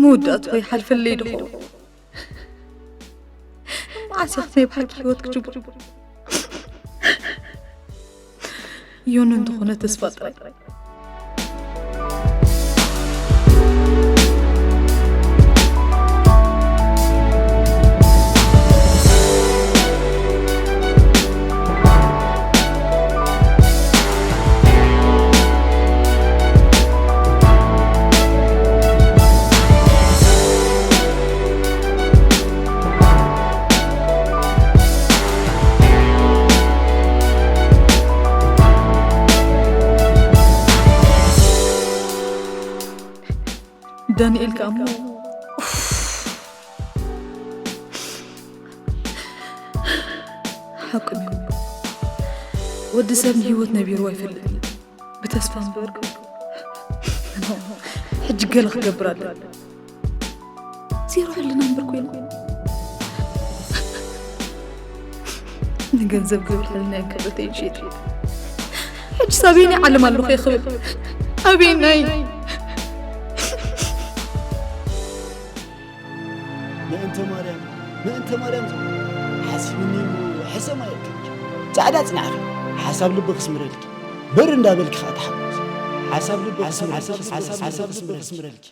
መወዳእትኡ ይሓልፈለይ ዶ ኸውን? መዓስ ኢኻ ናይ ብሓቂ ህይወት ክጅምር? ዮኒ እንተኾነ ተስፋ ጥራይ። ዳንኤል ከኣ እሞ፣ ኡፍ። ሓቁ እዩ። ወዲ ሰብ ንህይወት ነቢሩ ኣይፈልጥን እዩ። ብተስፋ እምበር፣ ሕጂ ገለ ክገብር ኣለኒ። ዜሮ ሕልና እምበር ኮይኑ። ንገንዘብ ክብል ሕልናይ ክብረተይ ይሸይጥ። ሕጂ ሳቤናይ ዓለም ኣለኹ እየ ክብል። ኣበየናይ? ምእንተ ማርያም፣ ምእንተ ማርያም ዝብል ሓሲብኒ እሞ ሕሰም ኣየልክልኪ። ጻዕዳ ጽናዕኺ፣ ሓሳብ ልቢ ክስምረልኪ። ብር እንዳበልኪ ኸኣ ተሓጎሲ። ሓሳብ ልቢ ክስምረልኪ፣ ሓሳብ ልቢ ክስምረልኪ።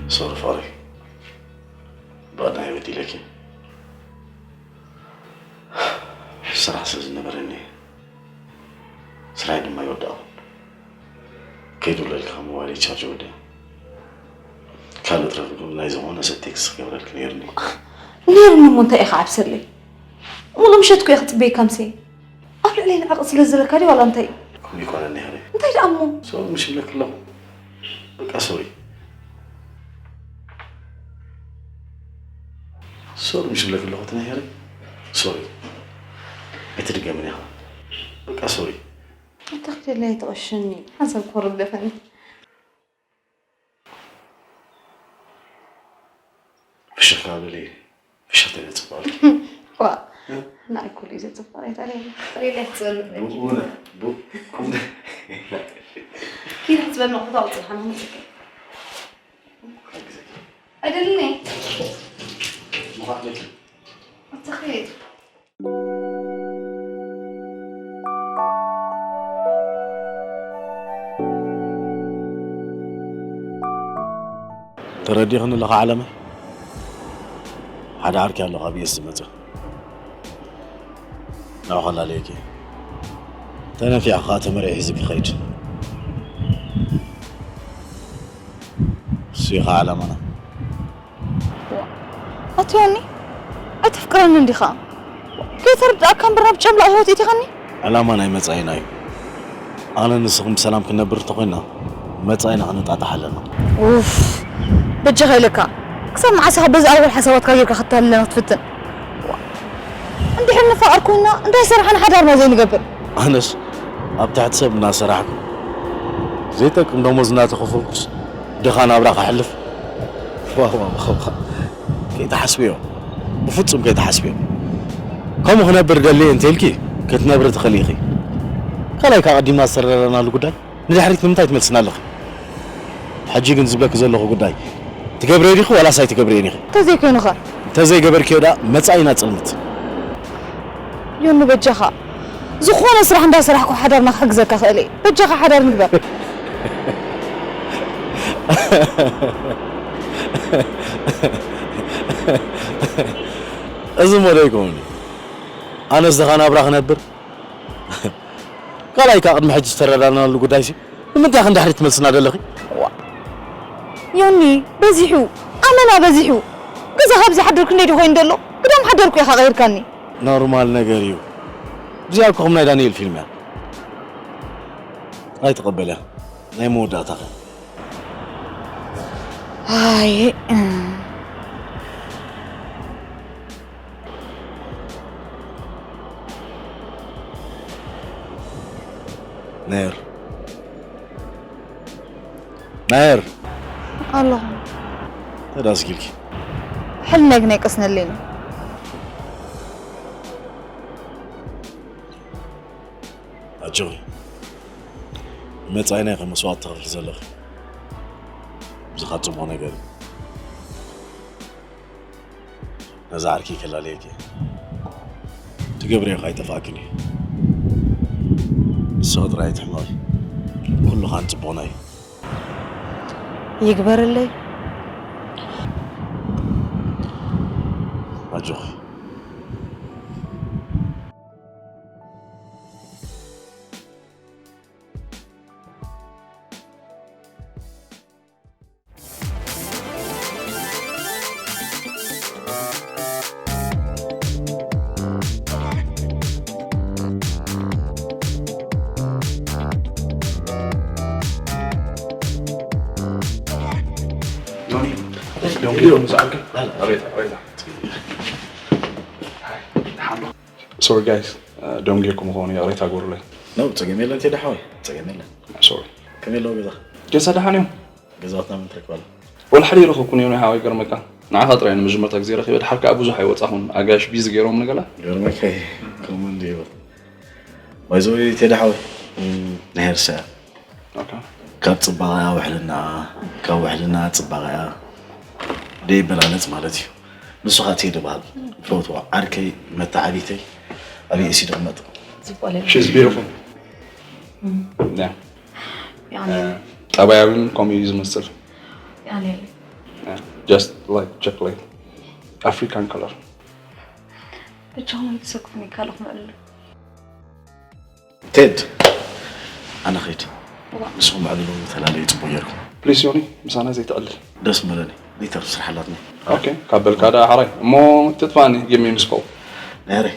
ሶሪ ፍቕረይ፣ ብቐዳማይ በዲለኪ። ስራሕ ስለ ዝነበረኒ፣ ስራይ ድማ ይወዳእኹ። ከይድውለልካ ሞባይለይ ቻርጅ ወዲኣ። ካልእ ትረኽቢ ናይ ዝኾነ ሰብ ቴክስት ክገብረልኪ ነይሩኒ። ነይሩኒ እሞ እንታይ ኢኻ ዓብሰለይ? ሙሉ ምሸት እኮ እየ ክጽበየካ ምሰይ። ኣብ ልዕለይ ንዕቕ ስለ ዘለካ ድዩ ዋላ እንታይ? ከምኡ ይኮነኒ ኢኻ። እንታይ ደኣ እሞ? ሶሪ ምሽ ይብለኪ ኣለኹ። በቃ ሶሪ። ሶሪ ምሽ ይብለኪ ኣለኹ ትነሄሪ። ሶሪ። ኣይትድገምን ኢኻ። በቃ ሶሪ። ኣታ ክደለይ ኣይትቐሽኒ። ሓንሳብ ኮር ግደፈኒ። ፍሽኽ ካብ በሊ፣ ፍሽኽታ ኢለ ጽቡቕ ኣልኪ። ዋ፣ እ? ንዓይ ኩሉ እዩ ዘጽብቕ፣ ኣይታ ለይላ። ለይላ ትጸልእ። ብኡ፣ ብኡ፣ ቁም ደ-፣ ኪድ ክትበል ነቑጣ ኣውጽእ፣ ሓና መጽእ። ሓግዘኪ። ኣይደልን እየ። ምዃን በቂ። ኣታ ኸይድ። ተረዲኽኒ ኣለኻ ዓለመ? ሓደ ዓርኪ ኣሎ ካብ ዩኤስ ዝመጸ። ንዑ ከላለየኪ። ተነፊዕኻ ተመሪሑ ሒዙ ክኸይድ። እሱ እዩ ኸዓ ዓላማና። ኣቲ ዮኒ፣ ኣይተፍቅረንን ዲኻ? ከይተረዳእካ እምበር ናብ ጨምላቕ ህይወት እቲኻኒ? ዕላማ ናይ መጻኢና እዩ። ኣነ ንስኽን ብሰላም ክንነብር እንተኾይና፣ መጻኢና ክንጣጣሕ ኣለና። ኡፍ፣ በጃኻ ኢለካ። ክሳብ መዓስ ኢኻ በዚ ኣወል ሓሳባትካ ጌርካ ከተታልለና ክትፍትን? እንድሕር ንፋቐር ኮይና፣ እንታይ ሰራሕና ሓዳርና ዘይንገብር? ኣነስ ኣብ ትሕቲ ሰብ እናሰራሕኩ፣ ዘይጠቅም ደሞዝ እናተኸፈልኩስ፣ ድኻ ናብራ ከሕልፍ? ዋ፣ ዋ፣ ዋ፣ ዋ። ከይትሓስብዮ። ብፍጹም ከይትሓስብዮ። ከምኡ ክነብር ደልየ እንተ ኢልኪ፣ ክትነብሪ ትኽእሊ ኢኺ። ካልኣይ፣ ካብ ቀዲምና ዝተረዳዳእናሉ ጉዳይ ንድሕሪት ንምንታይ ትመልስና ኣለኺ? ሕጂ ግን ዝብለኪ ዘለኹ ጉዳይ፣ ትገብርዮ ዲኺ ዋላስ ኣይትገብርዮን ኢኺ? እንተዘይኮይኑ ኸ? እንተዘይገበርክዮ ደኣ መጻኢና ጽልምት። ዮኒ በጃኻ፣ ዝኾነ ስራሕ እንዳሰራሕኩ ሓዳርና ክሕግዘካ ክእል እየ። በጃኻ ሓዳር ንግበር። እዚ እሞ ዶ ኣይኮነን እዩ? ኣነስ ድኻ ናብራ ክነብር? ካልኣይ፣ ካብ ቅድሚ ሕጂ ዝተረዳናሉ ጉዳይሲ፣ ንምንታይ ኢኺ ንድሕሪት ትመልስና ዘለኺ? ዋ። ዮኒ፣ በዚሑ። ኣመና በዚሑ። ገዛ ካብዚ ሓድር ክንደይ ዶ ኮይኑ ዘሎ? ግዳም ሓደርኩ ኢኻ ቀይርካኒ። ኖርማል ነገር እዩ። እዚኣ እኮ ከም ናይ ዳንኤል ፊልም እያ። ኣይትቐበልያ። ናይ መወዳእታኻ። ኣይ፣ እ። ናየር። ናየር። ኣለኹ። ተዳስኪልኪ። ሕልናይ ግን ኣይቀስነለይን። ኣጆኺ። ንመጻኢና ኢኺ መስዋእቲ ትኸፍሊ ዘለኺ። እዚ ኸኣ ጽቡቕ ነገር እዩ። ነዛ ዓርኪ ከላለየኪ። ትገብርዮ ኸኣ ኣይጠፍኣክን እዩ። ንስኺ ጥራይ ኣይትሕመቒ። ኩሉ ኸኣ ንጽቡቕና እዩ። ይግበረለይ። ኣጆኺ። ዮኒ፣ ደንጉዮ ምስ ዓርኪ? ኣቤት፣ ኣቤት። ሶሪ ጋይስ፣ ደንጉየኩም ምዃኑ ይቕሬታ ግበሩለይ። ኖ፣ ጸገም የለን ቴዲ ሓወይ፣ ጸገም የለን። ሶሪ። ከመይ ኣለዉ ገዛኻ? ገዛ ደሓን እዮም። ገዛውትና መን ትረክባላ? ወላ ሓደ ይረኸብኩን እዮም ናይ ሓወይ ገርመካ። ንዓኻ ጥራይ ንመጀመርታ ግዜ ረኺበ፣ ድሓር ከኣ ብዙሕ ኣይወጻኹን። ኣጋይሽ ቢዚ ገይሮም ንገላ። ገርመካ እዩ፣ ከምኡ እንድዩ ይበል። ባይ ዘ ወይ ቴዲ ሓወይ፣ ናይ ሄርሳ እያ። ኦኬ። ካብ ጽባቐኣ ውሕልና፣ ካብ ውሕልና ጽባቐኣ ደይበላለጽ ማለት እዩ። ንሱ ኸኣ ቴዲ በሃል። ፈትዋ፣ ዓርከይ፣ መተዓቢተይ፣ ኣብ ዩኤስ ይቕመጥ። ጽቡቕ ኣለኒ። She's beautiful። እም። ያ። ያኔ እ፣ ጠባያውን ኮሜዲ ዝመስል። ያኔ ያ። Just like chocolate. African color. ብቻውን ተሰክፉኒ ካልኹም ዕሉ። ቴድ፣ ኣነ ኸይድ። እዋ። ንስኹም ዕልሉ ተላለዩ ጽቡቕ ጌርኩም። ፕሊስ ዮኒ፣ ምሳና ዘይትዕልል። ደስ ምበለኒ። ሊተር ስራሕ ኣላትኒ። ኦኬ ካብ በልካ ደኣ ሓራይ እሞ ትጥፋኒ give me miss call። ነይረይ።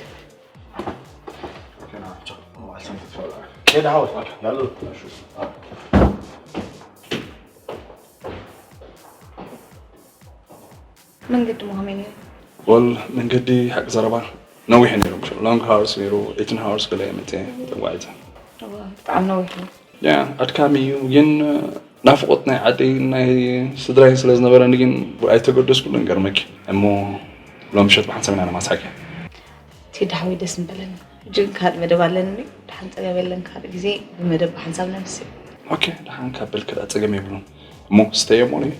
መንገዲ ሞ ከመይ ነይሩ? ወል መንገዲ ሓቂ ዘረባ ነዊሕ ነይሩ። Long hours ነይሩ። Eighteen hours ገለ እየ መፅየ ተጓዒዘ። እዋ፣ ብጣዕሚ ነዊሕ እዩ። ያ ኣድካሚ እዩ ግን ናፍቆት ናይ ዓደይ ናይ ስድራይ ስለ ዝነበረኒ ግን ኣይተገደስኩሉን ገርመኪ። እሞ ሎም ምሸት ብሓንሳብ ኢና ነማስሓኪ። ቴዲ ሓወይ ደስ ምበለኒ። ሕጂ ግን ካልእ መደብ ኣለኒ። ደሓን ፀገብ የለን፣ ካልእ ግዜ ብመደብ ብሓንሳብ ነምስእ። ኦኬ ደሓን ካብ በልኪ ደኣ ፀገም የብሉን። እሞ ስተየ እሞ ንየ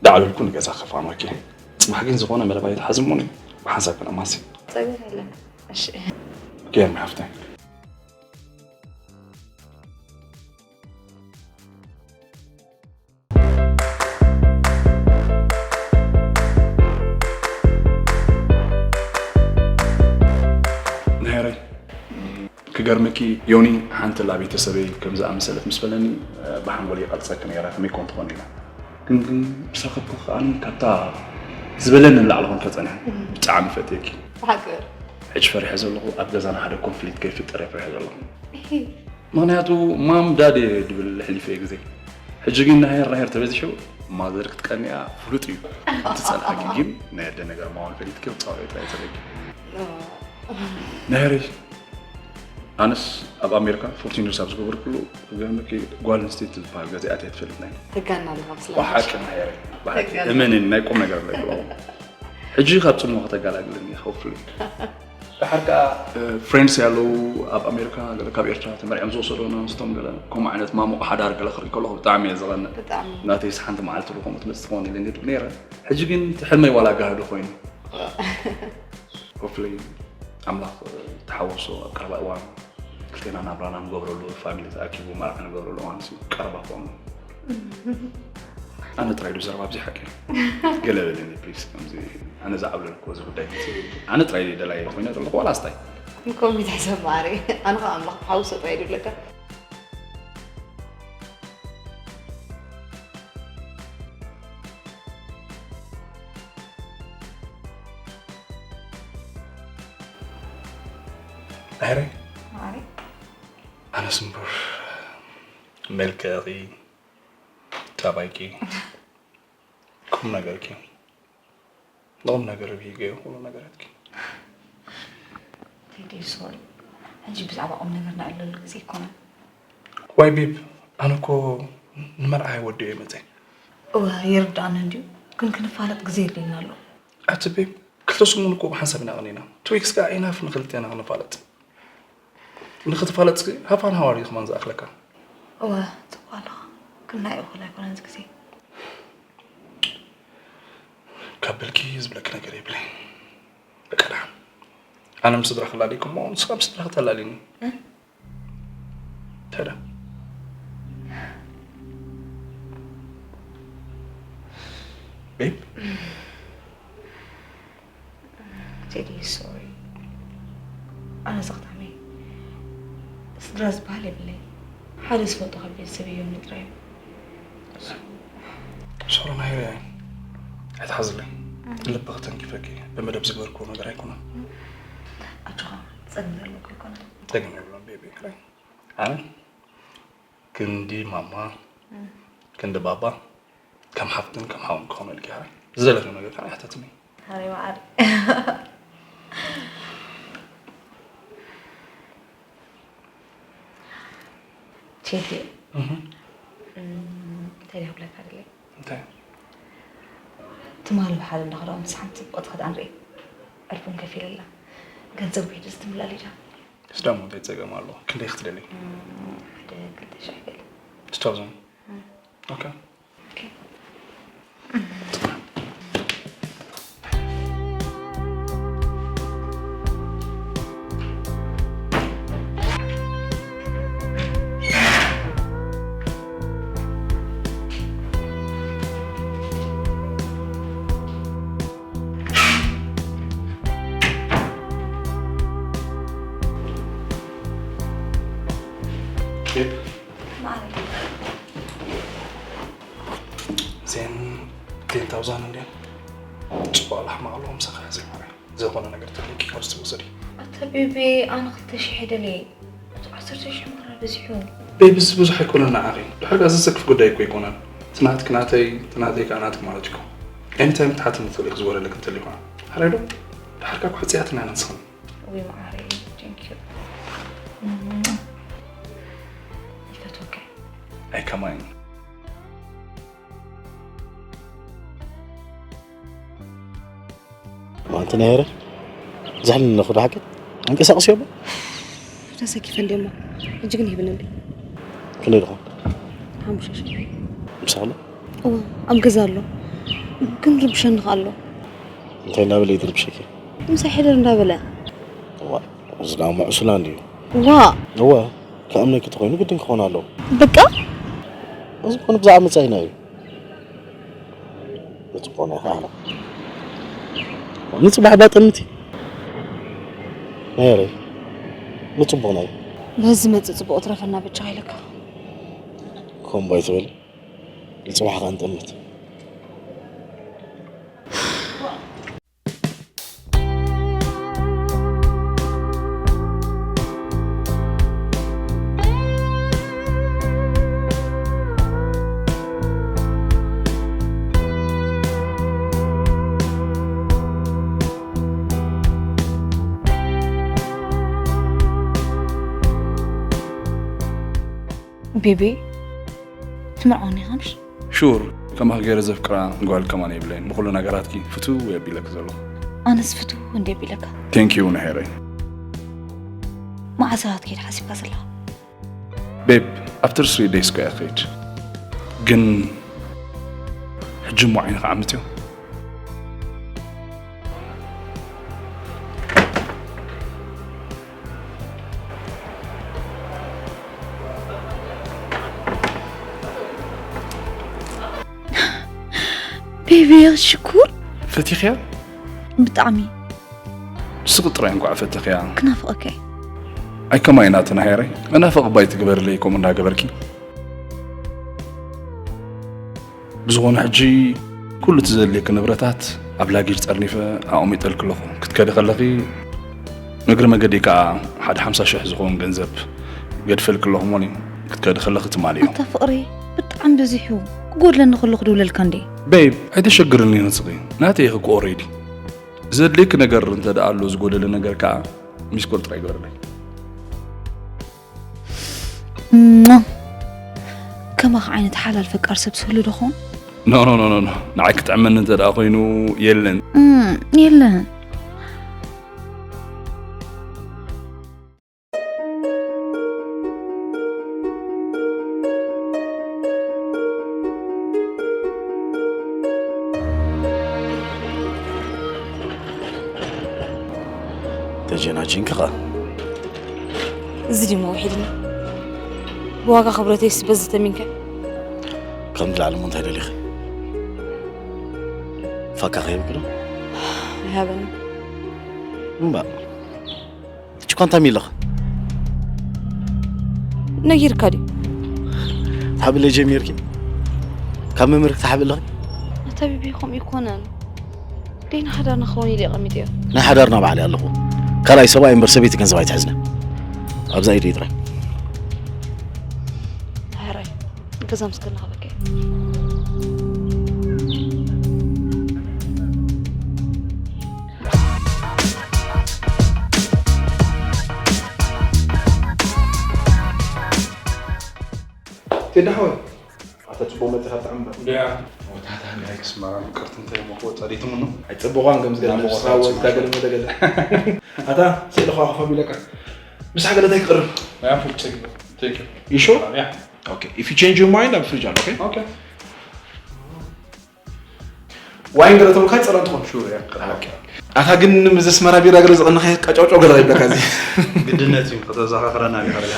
ዳዕለልኩ ንገዛ ከፋኖኪ። ፅባሕ ግን ዝኾነ መደብ ኣይትሓዚ እሞ ንየ ብሓንሳብ ክነማሲ። ፀገም የለን። እሺ። ገርሚ ሓፍተይ። ነሄረይ ክገርመኪ ዮኒ ሓንቲ ላ ቤተሰበይ ከም ዝኣመሰለት ምስ በለኒ ብሓንጎል ይቐልፀኪ ነይራ ከመይ ኮን ትኾን ኢላ ግን ግን ምስ ረኸብኩ ከኣ ካብታ ዝበለኒ ንላዕሊ ኮን ከፀንሐ ብጣዕሚ ፈትየኪ ብሓቂ ሕጂ ፈሪሐ ዘለኹ ኣብ ገዛና ሓደ ኮንፍሊክት ከይፍጠር እየ ፈሪሐ ዘለኹ ምኽንያቱ ማም ዳድ እየ ድብል ሕሊፈ ግዜ ሕጂ ግን ናሄር ናሄር ተበዚሑ ማዘር ክትቀንያ ፍሉጥ እዩ እቲ ጸላእኪ ግን ናይ ኣደ ነገር ማዋን ፈሊጥኪ ውፃ ወሬ ጥራይ ዘለኪ ናሄር ኣነስ ኣብ ኣሜሪካ ፎርቲን ይርስ ኣብ ዝገበርኩሉ ገርመኪ ጓል ኣንስተይቲ ዝበሃል ገዚኣት እየ ትፈልጥ ናይ ተጋና ኣለኻ ምስላ ብሓቂ ናሄር ብሓቂ እመንን ናይ ቁም ነገር ብለኪ ሕጂ ካብ ፅሞ ከተጋላግለኒ ሆፕፉሊ ድሓር ከዓ ፍሬንድስ ያለው ኣብ ኣሜሪካ ገለ ካብ ኤርትራ ተመርዕዮም ዝወሰዶ ናንስቶም ገለ ከምኡ ዓይነት ማሙቕ ሓዳር ገለ ክርኢ ከለኹ ብጣዕሚ እየ ዝቐንእ ብጣዕሚ ናተይስ ሓንቲ መዓልቲ ዶ ከምኡ ትመፅእ ትኸውን ኢለ ንድብ ነይረ ሕጂ ግን እቲ ሕልመይ ዋላ ኣጋህዶ ኮይኑ ሆፕፉሊ ኣምላኽ ተሓወሶ ኣብ ቀረባ እዋን ክልቴና ናብራና ንገብረሉ ፋሚሊ ተኣኪቡ መርዓ ንገብረሉ እዋን ሲ ቀረባ ክኾኑ ኣነ ጥራይ ዶ ዘረባ ኣብዚ ሓቂ ገለ በለኒ ፕሊስ ከምዚ ኣነ ዝዓብለልኩ እዚ ጉዳይ ኣነ ጥራይ ደላይ ኮይነ ዘለኹ ዋላ ኣስታይ ንኮም ይትሕሰብ ማሪ ኣነ ከዓ ኣምላኽ ተሓውሶ ጥራይ ድብለካ ኣረ ማሪ ኣነስ እምበር መልክዕኺ ጠባይኪ ቁም ነገርኪ ንቁም ነገር ብሂገ ኩሉ ነገራትኪ ቴዲ ሶሪ ሕጂ ብዛዕባ ቁም ነገር ንዕለሉ ግዜ ኣይኮነን ዋይ ቤብ ኣነ እኮ ንመርዓ ወዲኦ ይመፀ እወ ይርዳእኒ እንድዩ ግን ክንፋለጥ ግዜ የድልየና ኣሎ ኣቲ ቤብ ክልተ ሰሙን እኮ ብሓንሳብ ኢና ቀኒና ቱ ዊክስ ከዓ ኢናፍ ንክልቴና ክንፋለጥ ንክትፋለጥ ሃፋን ሃዋሪ ከማን ዝኣክለካ እወ ፅቡቅ ኣለኻ ግን ናይ እኹል ኣይኮነን እዚ ግዜ ካብ በልኪ ዝብለኪ ነገር የብለይ በቃ ደሓን ኣነ ምስ ስድራ ክላሊኩም እሞ ንስኻ ምስ ስድራ ክተላሊኒ እንታይ ዳ ቤብ ቴዲ ሶሪ ኣነ ዘኽታመይ ስድራ ዝበሃል የብለይ ሓደ ዝፈልጦ ካብ ቤተሰብ እዮም ንጥራዮም ሶሪ ናይረ ኣይትሓዝለይ ልቢ ከተንኪፈኪ ብመደብ ዝገበርክዎ ነገር ኣይኮነን ኣጆኻ ጸግም ዘለኩ ኣይኮነን ጸግም የብሎም ቤቢ ክራይ ኣነ ክንዲ ማማ ክንዲ ባባ ከም ሓፍትን ከም ሓውን ክኾኑ ኢልኪ ሓራይ ዝደለኺ ነገር ከዓ ይሕተትኒ ሃረይ መዓር ቴዲ እንታይ ድብለካ ደለይ እንታይ ትማሊ ብሓደ እንዳኸዳ ምስ ሓንቲ ጽብቕቲ ክዳን ርኢ ዕርፍን ከፊለላ ገንዘብ ውሒድ ዝትምላል ኢዳ ስዳሞ እንታይ ጸገም ኣሎ ክንደይ ክትደሊ ሓደ ክልተ ሽሕ ገለ two thousand okay Tip. Mari. ቴን ታውዛንድ እንድያ። ጽቡቕ ኣላሕማ ኣለዎ ምሳኻ ሕዚ ማርያ። ዝኾነ ነገር ተልኪ ካብ ዝትወሰድ እዩ። ኣታ ቤቢ ኣነ ክልተ ሽሕ ደልየ። እቲ ዓሰርተ ሽሕ ማራ በዚሑ። ቤቢ እዚ ብዙሕ ኣይኮነን ንዓኺ። ድሕር ከኣ ዘሰክፍ ጉዳይ እኮ ኣይኮነን። እቲ ናትክ ናተይ፣ እቲ ናተይ ከኣ ናትክ ማለት እኮ። ኤኒታይም ክትሓትኒ ትኽእሊ ክዝወረለክ እንተልዩ ከኣ። ሓራይ ዶ? ድሓር ከኣ እኮ ሕጽያትና ኢና ንስኽን። ውይ መዓረይ ቴንክ ዩ። ይፈትወካ። ኣይ ከማይ። ኣንቲ ናይ ሄረ ዝሕልን ኣለኹ ብሓቂ። ኣንቀሳቕስዮ እሞ። ተሰኪፈ እንደ እሞ ሕጂ ግን ሂብኒ እንደ ክንደይ ድኾን? ሓሙሽተ ሽሕ። ምሳለ እዎ ኣብ ገዛ ኣሎ። ግን ርብሸኒ ከ ኣሎ። እንታይ እናበለ ይትርብሸኪ? ምሳይ ሕደር እንዳበለ። ዋ እዚ ዳ ምዕሱላ እንድዩ። ዋ እወ ክኣምነኪ ተኾይኑ ግድን ክኾን ኣለዎ። በቃ እዚ ኮነ ብዛዕባ መጻኢና እዩ። ንጽቡቕ ናይ ኻህና ንጽባሕ ባጥምቲ ነይረ ንጽቡቕ ናይ በዚ መጽእ ጽቡቕ ትረፈና ብቻ ኢለካ። ኮምቦይ ትብል ንጽባሕ ኸንጥምት ቤቢ ትምርዖኒ ከምሽ ሹር ከማኽ ገይረ ዘፍቅራ ጓል ከማን የብለይን። ብኹሉ ነገራትኪ ፍትው የቢለክ ዘለኹ። ኣነስ ፍትው እንደ ቢለካ። ቴንክ ዩ ንሄረይ። መዓስ ኢኻ ክትከይድ ሓሲብካ ዘለኻ? ቤብ ኣብቲ ርስሪ ደይስ ኮያ ክኸይድ ግን ሕጂ እሞ ዓይኒ ክዓምት እዩ። ቤቢ ሽኩር ፈቲኽያ ብጣዕሚ ንስኺ ጥራይ እንኳዕ ፈተኽያ ክናፍቐኪ እየ። ኣይ ከማይ ናትና ሄረይ መናፍቕ ባይ ትግበርለይ ከምኡ እንዳገበርኪ። ብዝኾነ ሕጂ ኩሉ እቲ ዘድልየኪ ንብረታት ኣብ ላጌጅ ጠርኒፈ ኣቐሚጠልኪ ኣለኹ። ክትከዲ ከለኺ ንእግሪ መገዲ ከኣ ሓደ ሓምሳ ሽሕ ዝኸውን ገንዘብ ገድፈልኪ ኣለኹ እሞ ክትከዲ ከለኺ ትማልዮ። ኣታ ፍቕረይ ብጣዕሚ በዚሑ ክጎድለኒ ከሎ ክድውለልካ እንዴ። ቤብ ኣይተሸግርኒ ንስኺ ናተይ ኢኺ እኮ ኦሬዲ። ዘድልየኪ ነገር እንተ ደኣ ኣሎ ዝጎደለ ነገር ከኣ ሚስኮል ጥራይ ግበርለይ። እሞ፣ ከማኻ ዓይነት ሓላል ፈቃር ሰብ ዝህሉ ዶ ኾን? ኖ ኖ ኖ ኖ ኖ ንዓይ ክጥዕመኒ እንተ ደኣ ኮይኑ የለን። እም፣ የለን። ተጀናጂንኪ ኸ? እዚ ድሞ ውሒድኒ ብዋጋ ክብረተይስ በዚ ተሚንካ ከም ዝለዓለ እሞ እንታይ ደሊኺ? ፋካ ከይብክዶ? ኣይሃበኒ እምባ እቺ ኳንታ ሚለኽ ነጊርካ ድዩ? ትሓብለ ጀሚርኪ ካብ መምህርክ ትሓብለኺ ኣታ ቢቢ ከምኡ ይኮነን ደይና ሓዳርና ክኸውን ኢለ ቀሚጥዮ ናይ ሓዳርና ባዕሊ ኣለኹ ካልኣይ ሰብኣይ እምበር ሰበይቲ ገንዘብ ኣይትሕዝነ ኣብዛ ኢደይ ጥራይ ሕራይ ገዛ ምስ ከለኻ በቃ ቴዲ ሓወይ ኣታ ጽቡቕ መጺኻ ብጣዕሚ እምበር። እንድያ። ወታታ ናይ ክስመራ ምቅርቲ እንታይ እሞ ክወጻ ደይትምኖ? ኣይጽቡቓን ከም ዝገለ ናሞ ስራ ወጣ ወዝዳ ገለ መለ ገለ። ኣታ ስእሊ ኸዋ ክፈም ኢለካ። ምሳሕ ገለ እንታይ ክቕርብ? I am full take. Take it. You sure? Yeah. Okay. If you change your mind, I'm free, okay? Okay. ዋይን ገለ ተብልካ ይጸረ እንትኾን። ሹር እያ። ኣታ ግን ምስ ኣስመራ ቢራ ገለ ዝቐነኸ ቀጫውጫው ገለ ይብለካ እዚ። ግድነት እዩ ከተዘኻኽረና ቢራ እያ።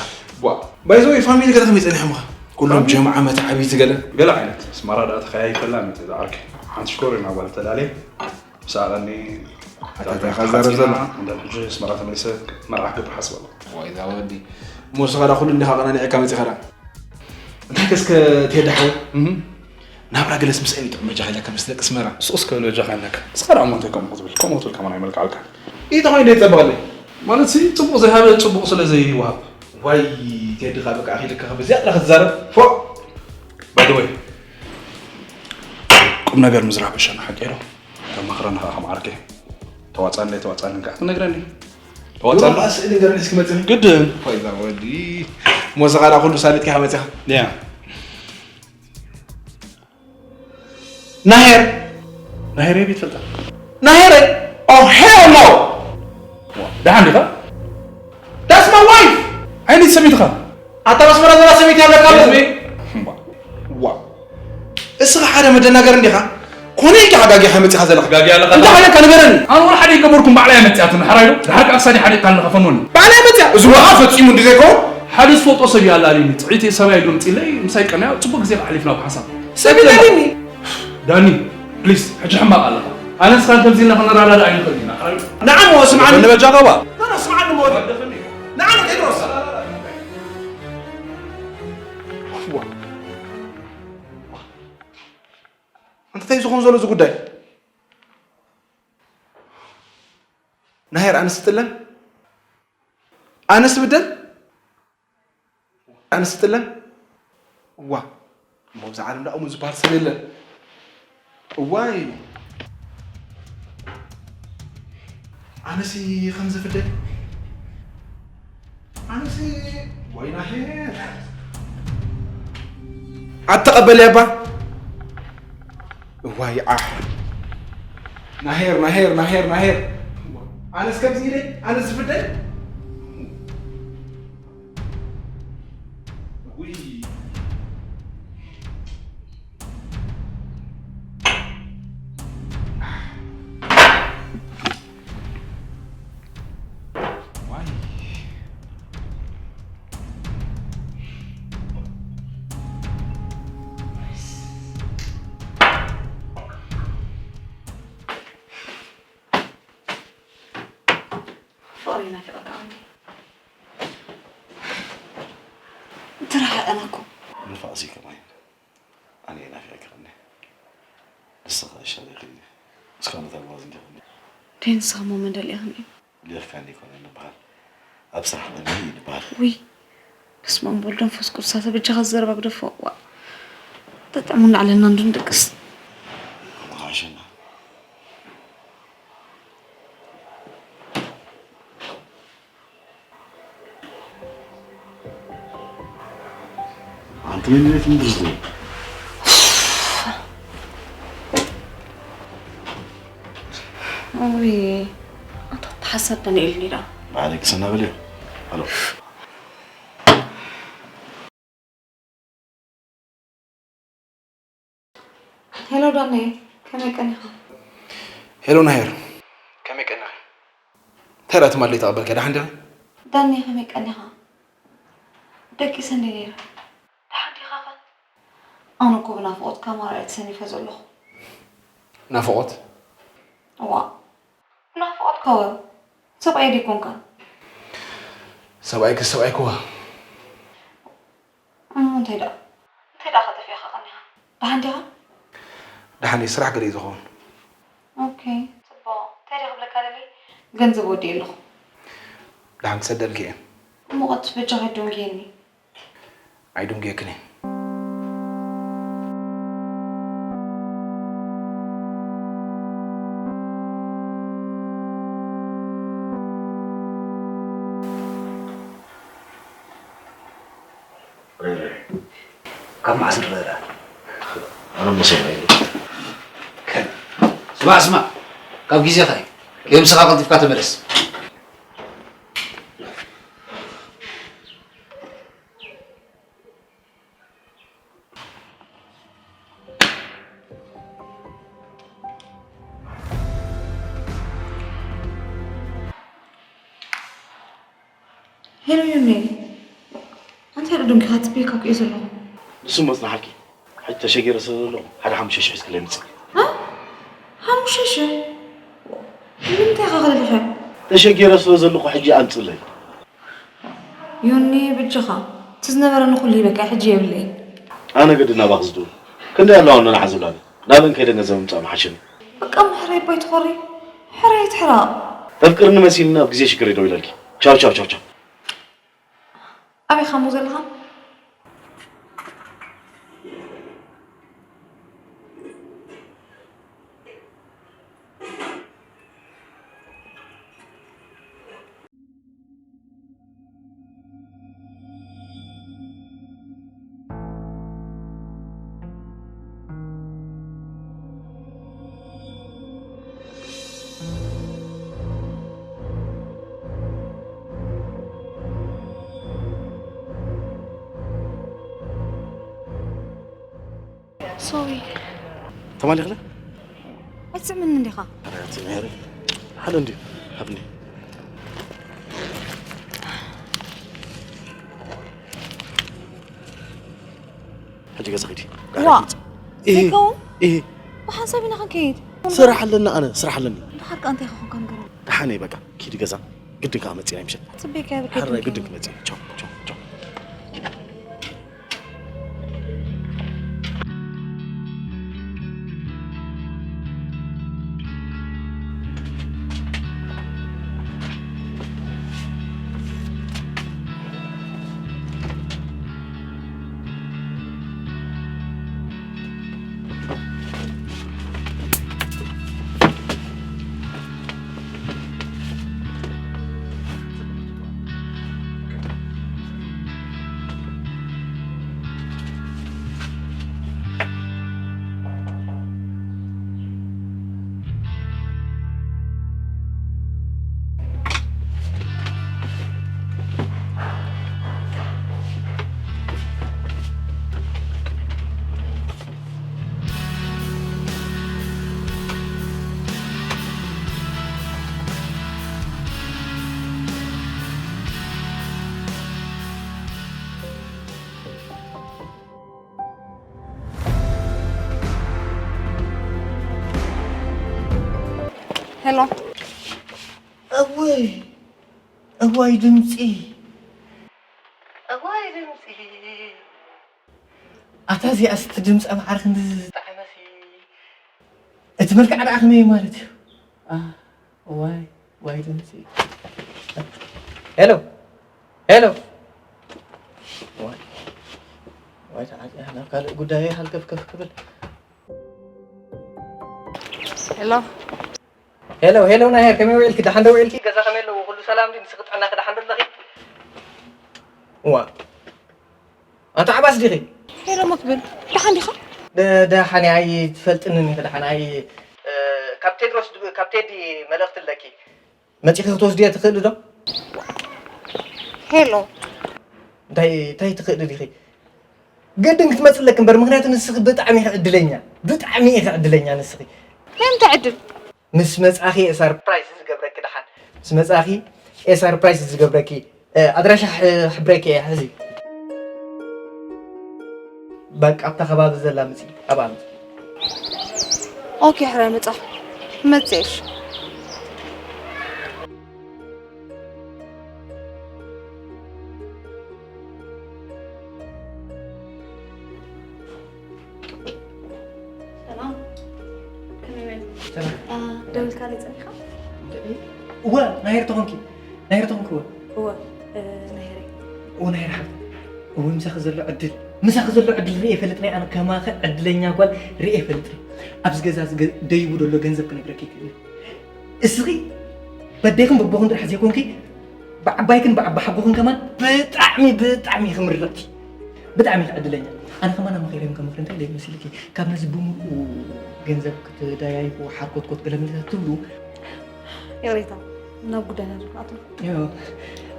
ባይዘወይ ፋሚሊ ገለ ከመይ ጸኒሖምኻ? ኩሎም ጀምዓ መትዓቢቲ ገለ። ገለ ዓይነት ኣስመራ ደኣ ተኸያይፈላ መጸ ዝዓርከይ። ሓንቲ ሽኮር ኢና ጓል ተዳለይ። ብሰኣቐኒ ኣታታኻ ዘረብ ዘሎ። እንደ ሕጂ ኣስመራ ተመሊሰ መርዓ ክገብር ሓስብ ኣለኹ። ወይ እዛ ወዲ። እሞ ንስኻ ዳ ኩሉ እንዲኻ ኣቐናኒዕካ መጺኻ ዳ? እንታይ ከስከ ቴዲ ሓወይ? ናብራ ገለስ ምስአን ይጥዕም በጃኻ ኢለካ ምስ ደቂ ኣስመራ። ስቕ እስከ በል በጃኻ ኢለካ። እስኻ ደኣ እሞ እንታይ ከምኡ ክትብል? ከምኡ ክትብል ከማን ኣይመልክዓልካን። ኢታ ኮይኑ ደይጸበቐለይ? ማለት ሲ ጽቡቕ ዘይሃበ ጽቡቕ ስለ ዘይወሃብ። ዋይ ቴዲ ካብ በቃ ኣኺልካ በዚኣ ጥራሕ ክትዛረብ። ፎእ! By the way፣ ቁም ነገር ምዝራብ ይሻል ሓቂ ዶ? ተማኽረና ኸዓ ከም ዓርከይ። ተዋጻለይ ተዋጻለይ ከኣ ትነግረኒ። ተዋጻለይ። ስእሊ ገርኒ እስኪ መጽእ። ግድን። ኮይዛ ወዲ። ሞስኻ ደኣ ኩሉ ሳሊጥካ ኢኻ መጺኻ። ያ። ናሄር። ናሄር የቤት ፈልጣ። ናሄር? Oh, hell no! ደሓን ዲኻ? That's my wife! ዓይነይቲ ሰበይትኻ? ኣታ ኣብ ኣስመራ ዘላ ሰበይቲ ኣለካ? ህዝቢ? ዋ። እስኻ ሓደ መደናገር እንዲኻ? ኮነ ኢልካ ጋጊኻ መጺኻ ዘለኻ? ጋጊ ኣለኻ? እንታይ ሓደካ ንገረኒ? ኣነ ወላ ሓደ ይገበርኩም፣ ባዕላ እያ መጺኣትኒ። ሓራይ ዶ? ድሓር ከኣ ክሳዲ ሓዲቕካ ኣለኻ፣ ፈንወኒ። ባዕላ እያ መጺኣ? እዚ ወሃ ፈጺሙ እንዲ ዘይኮን? ሓደ ዝፈልጦ ሰብ እዩ ኣላልዩኒ። ጽዒት እየ፣ ሰብኣይ ዶ ምጺለይ፣ ምሳይ ቀንያ፣ ጽቡቕ ግዜ ኣሕሊፍና ብሓሳብ። ሰብ ይደልኒ። ዳኒ፣ ፕሊስ፣ ሕጂ ሕማቕ ኣለኻ። ኣነ ንስኻን ከምዚ ኢልና ክንረዳዳእ ኣይንኽእልን ኢና። ሓራይ ዶ? ንዓም እሞ ስምዓኒ። በጃኻ እባ። ኖ፣ ኖ፣ ስምዓኒ እሞ። ንዓም ቴድሮስ። ዋ። ኣንታ እንታይ እዩ ዝኾን ዘሎ እዚ ጉዳይ? ናሄር ኣነስ ትጥለም? ኣነስ ትብደል? ኣነስ ትጥለም? ዋ። እሞ ኣብዚ ዓለም ደኣ እሙን ዝበሃል ሰብ የለን። እዋይ። ኣነሲ ከምዚ ፍደ። ኣነሲ ወይ ናሄር። ኣተቐበል ያባ። እዋይ ዓሕ። ናሄር፣ ናሄር፣ ናሄር፣ ናሄር። ኣነስ ከምዚ ኢለ፣ ኣነስ ዝፍደ። ውይ። ዋይ። ፍቕሪ ናፊቐካ እኒ። ተረሓቐና እኮ። ንፋቕሲ ከማይ። ኣነ ናፊቐካ እኒ። ንስኻ ይሻለኺ። እስካብ ነታ ጓዝ እንዲኹም። ደይ ንስኻ እሞ መን ደሊእኽኒ? ገርካኒ ይኮነ ንበሃል። ኣብ ስራሕ መን እዩ ንበሃል። ውይ፣ በስመ ኣብ ወወልድ ወመንፈስ ቅዱስ፣ ኣታ በጃኻ ዘረባ ግደፎ። ዋ። ተጥዕሙና ኣለና እንዶ ንደቅስ። ኣነ ኸዓ ሸና። ኣንቲ ምን ቤት ምድርስ ነው? ውይ፣ ኣታ ተሓሳብ ዳንኤል ኒዳ። ባዕለይ ክሰና በልዮ። ኣሎ። ሄሎ ዳኔ፣ ከመይ ቀኒኻ? ሄሎ ናሄር፣ ከመይ ቀኒኺ? እንታይ ደኣ ትማሊ ተቐበልካ? ደሓን ዲኺ? ዳኔ፣ ከመይ ቀኒኻ? ደቂሰ እንደ ነይረ። ደሓን ዲኻኸ? ኣነ እኮ ብናፍቖትካ ማራ እየ ተሰኒፈ ዘለኹ። ናፍቖት? እዋ፣ ብናፍቖትካ ወ ሰብኣይ ዲኮንካ? ሰብኣይክስ ሰብኣይክዋ። እሞ እንታይ ደኣ? እንታይ ደኣ ከጠፊእኻ ቀኒኻ? ደሓን ዲኻ? ደሓን እየ፣ ስራሕ ገለ እዩ ዝኸውን። ኦኬ፣ ጽቡቕ። እንታይ ደኣ ክብለካ ደልየ? ገንዘብ ወዲኤ ኣለኹ። ደሓን ክሰደልኪ እየ። እሞ ቀስ በጃኻ ኣይትደንጉየኒ። ኣይድንጉየክን እየ። ካብ መዓስ ንረዳእ? ኣነ እሞ ሰብኣይ ኢለ። ስማዕ፣ ስማዕ፣ ካብ ግዜኻ እዩ። ከየምስኻ ቀልጢፍካ ተመለስ። ሄሎ ዮኒ፣ ኣንታይ ደኣ ደንጊኻ ትብል ካብ ክእ ዘለኹ? ንሱ መጽናሓኪ። ሕጂ ተሸጊረ ስለ ዘለኹ ሓደ ሓሙሽተ ሽሕ ሒዝክለይ ምጽእ። እ? ሓሙሽተ ሽሕ? ንምንታይ ኢኻ ክልልኸ? ተሸጊረ ስለ ዘለኹ ሕጂ ኣምጽለይ። ዮኒ፣ በጃኻ፣ እቲ ዝነበረኒ ኩሉ ሂበካ፣ ሕጂ የብለይን። ኣነ ግዲ ናባኺ ዝደውል። ክንደይ ኣለዋ ንዓዝብላኒ? ናበን ከይደ ገንዘብ ምምፃእ ምሓሸኒ። በቃ እሞ ሕራይ ኣቦይ ትኾሪ። ሕራይ ትሕራቕ። ተፍቅርኒ መሲልኒ ኣብ ግዜ ሽግር ደው ኢለልኪ። ቻው ቻው ቻው ቻው። ኣበይ ኻሞ ዘለኻ? ሶሪ። ተማሊኽለ? ኣይትስዕምኒ እንዲኻ? ኧረ፣ ትምህሪ። ሓደ እንድዩ፣ ሃብኒ። ሕጂ ገዛ ኺዲ። ዋ! ኢሂ። ዘይከውን? ኢሂ። ብሓንሳብ ኢና ክንከይድ። ስራሕ ኣለኒ ኣነ፣ ስራሕ ኣለኒ። ደሓር ከኣ እንታይ ክኾንካ ንገረኒ። ደሓነይ በቃ፣ ኪዲ ገዛ። ግድን ከኣ መጺና ይምሸት። ጽበይ ከኣ ብከይድ ሕራይ ክንከይድ። ግድን ክመጽእ። ቻው፣ ቻው፣ ቻው። ሄሎ። እዋይ፣ እዋይ ድምፂ፣ እዋይ ድምፂ። ኣታ እዚኣስ እቲ ድምፂ ኣምሓር ክንዲ ዝጠዓመሲ፣ እቲ መልክዓ ደኣ ከመይ ማለት እዩ? ኣ፣ ዋይ፣ ዋይ ድምፂ። ሄሎ፣ ሄሎ። ዋይ፣ ዋይ ተዓፅያ፣ ናብ ካልእ ጉዳይ ሃልከፍከፍ ክብል። ሄሎ። ሄሎ፣ ሄሎ፣ ናሄር፣ ከመይ ውዒልኪ? ደሓን ዶ ውዒልኪ? ገዛ ከመይ ኣለዎ? ኩሉ ሰላም ድዩ? ንስኺ ጥዕናኺ ደሓን ዶ ኣለኺ? ዋ፣ ኣንታ ዓባስ ዲኺ? ሄሎ፣ መክብብ፣ ደሓን ዲኻ? ደ-፣ ደሓን እየ፣ ኣይትፈልጥንን ኢኺ፣ ደሓን። ኣይ፣ እ፣ ካብ ቴድሮስ ድ-፣ ካብ ቴዲ መልእኽቲ ኣለኪ። መጺኺ ክትወስድዮ ትኽእሊ ዶ? ሄሎ። እንታይ፣ እንታይ ትኽእሊ ዲኺ? ግድን ክትመጽእ ኣለኪ እምበር፣ ምኽንያቱ ንስኺ ብጣዕሚ ኢኺ ዕድለኛ፣ ብጣዕሚ ኢኺ ዕድለኛ ንስኺ። እንታይ ዕድል? ምስ መጻኺ እየ ሰርፕራይዝ ዝገብረኪ። ደሓን ምስ መጻኺ እየ ሰርፕራይዝ ዝገብረኪ። እ፣ ኣድራሻ ሕ-፣ ሕብረኪ እየ፣ ሕዚ። በቃ ኣብታ ከባቢ ዘላ ምጺ፣ ኣብኣ ምጺ። ኦኬ፣ ሕራይ ምጻ። መጽእሽ። ሰላም። ከመይ ውዒልኩም? ሰላም። አ፣ ደዊልካለይ ጸኒሕካ? እወ፣ ናሄር ተኾንኪ። ናሄር ተኾንኪ፣ እወ። እወ፣ እ፣ ናሄር እየ። እወ፣ ናሄር ሓብቲ። እወ፣ ምሳኺ ዘሎ ዕድል፣ ምሳኺ ዘሎ ዕድል ርእየ ይፈልጥን እየ። ኣነ ከማኺ ዕድለኛ ጓል ርእየ ይፈልጥን እየ። ኣብዚ ገዛ እዚ ገ-፣ ደይቡ ዘሎ ገንዘብ ክነግረኪ ይክእል እየ። እስኺ በዴኽን በቦኽን ጥራሕ ዘይኮንኪ፣ ብዓባይክን ብዓቢ ሓጎኽን ከማን ብጣዕሚ፣ ብጣዕሚ ኢኺ ምርቕቲ። ብጣዕሚ ኢኺ ዕድለኛ። ኣነ ከማን ኣማኺረዮም ከምኽሪ እንታይ ኢለ መሲልኪ? ካብ ነዚ ብምሉኡ ገንዘብ ክትደያይፉ ሓርኮትኮት ገለመለታት ትብሉ። ይቕሬታ፣ ናብ ጉዳይና ዶ ክንኣቱ? ዮ፣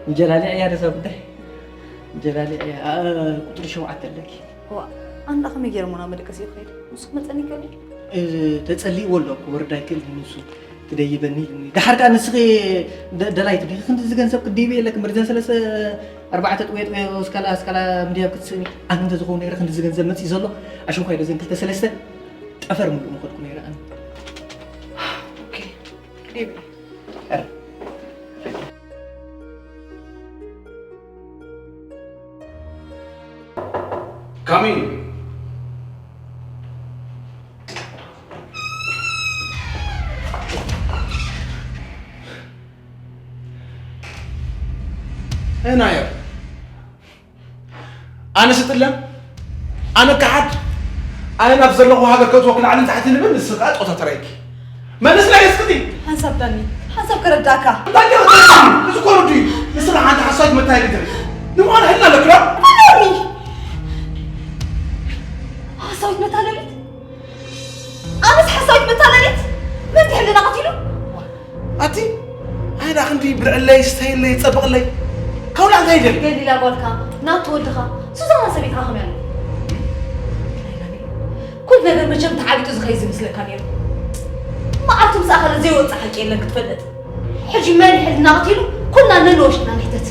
እንጀላሊዕ እያ ነዛ ጉዳይ። እንጀላሊዕ እያ። ኣ፣ ቁጽሪ ሸውዓተ ኣለኪ። ዋ፣ ኣንዳ ከመይ ገይረ እሞ ናብ መደቀሲ ይኸይድ? ንሱ ክመጸኒ ይኽእል ድዩ? እ፣ ተጸልይዎ ኣሎ እኮ፣ ወርዳ ኣይክእልን ንሱ። ትደይበኒ ኢሉኒ። ደሓር ከኣ ንስኺ ደ-፣ ደላይቲ ዲኺ? ክንድዚ ገንዘብ ክትድይቢ የለኪ። እምበር እዘን ሰለስተ፣ ኣርባዕተ ጥውየ ጥውየ እስካላ፣ እስካላ ምድያብ ክትስእኒ። ኣነ እንተዝኸውን ነይረ ክንድዚ ገንዘብ መጺእ ዘሎ፣ ኣሽንኳይ ዶ ዘን ክልተ ሰለስተ ጠፈር ምሉእ ምኸድኩ ነይረ ኣነ። ኦኬ፣ ክድይብ እየ። ኧረ። Come in. ናየር ኣነ ስጥለ ኣነ ከሓድ ኣነ ናብ ዘለኹ ሃገር ከእትወክ ላዕልን ታሕትን እብል ንስኻ ጦታ ተራይኪ መልስ ናይ እስክቲ ሓንሳብ ዳኒ ሓንሳብ ከረዳእካ እንታይ ገይረ እዚ እኮ ርዱ እዩ ንስኻ ሓንቲ ሓሳዊት መታየሊ ትርኢ ንምዃኑ ሕልና ኣለክላ ዳኒ ሓሳዊት መታለሊት ኣነስ ሓሳዊት መታለሊት መን ትሕልና ቀቲሉ ኣቲ ኣይ ዳ ክንዲ ብልዕለይ ስተይለይ ጸብቕለይ ከውላ እንታይ ይደል ገሊላ ጓልካ ናቱ ወድኻ ሱዛና ሰበይትኻ ከመይ ኣሎ ኩሉ ነገር መቸም ተዓቢጡ ዝኸይ ዝምስለካ ነይሩ መዓልቲ ምስኣ ከለ ዘይወፅእ ሓቂ የለን ክትፈልጥ ሕጂ መን ይሕልና ቀቲሉ ኩልና ነንወሽና ንሕተት